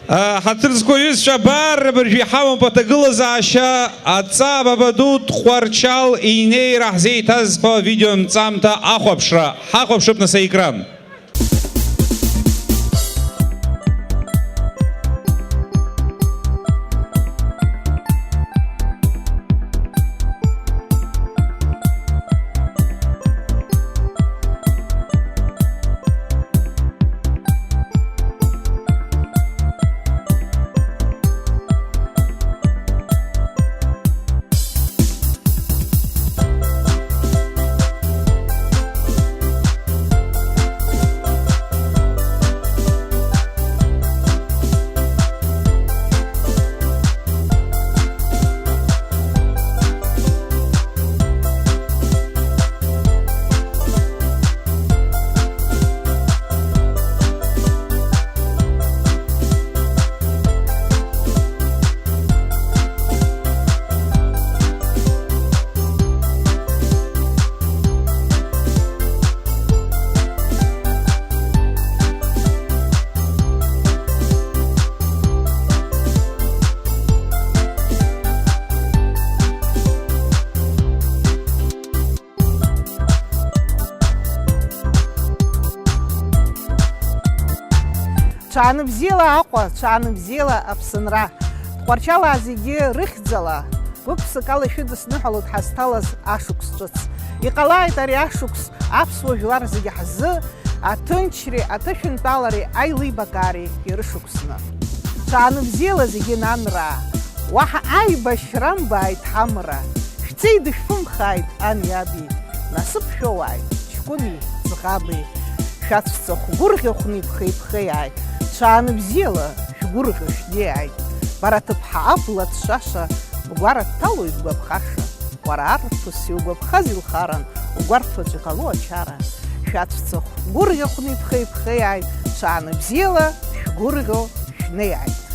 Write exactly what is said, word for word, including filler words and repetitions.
Ҳаҭыр зқәу аҩызцәа, абар абыржәы иҳамоуп аҭагылазаашьа, аҵаа баба ду Тҟәарчал инеира ҳзеиҭазҳәо авидеонҵамҭа ахәаԥшра. Ҳахәаԥшып нас аекран. Ҽаанбзиала Аҟәа, ҽаанбзиала Аԥсынра. Тҟәарчалаа зегьы рыхьӡала, гәык-ԥсыкала шәыдысныҳәалоит ҳазҭалаз ашықәс ҿыц. Иҟалааит ари ашықәс аԥсуа жәлар зегьы ҳзы аҭынчреи аҭышәынтәалареи аилибакаареи ирышықәсны. Ҽаанбзиала зегьы, нанраа, уаҳа аибашьра амбааит ҳамра, шәцеи дышәԥымхааит ани аби, насыԥ шәоуааит ҷкәыни ӡӷаби. Шәаҵәца хәгәырӷьахәны иԥхеиԥхеиааит, ҽаанбзиала шәгәырӷьо шәнеиааит. Бара ҭыԥҳа абла ҭшаша, бгәара дҭалоит бгәаԥхаша. Уара арԥыс иугәаԥхаз илхаран, угәарԥ аҿы иҟало ачара. Шәаҵәца хәгәырӷьахәны иԥхеиԥхеиааит, ҽаанбзиала шәгәырӷьо шәнеиааит.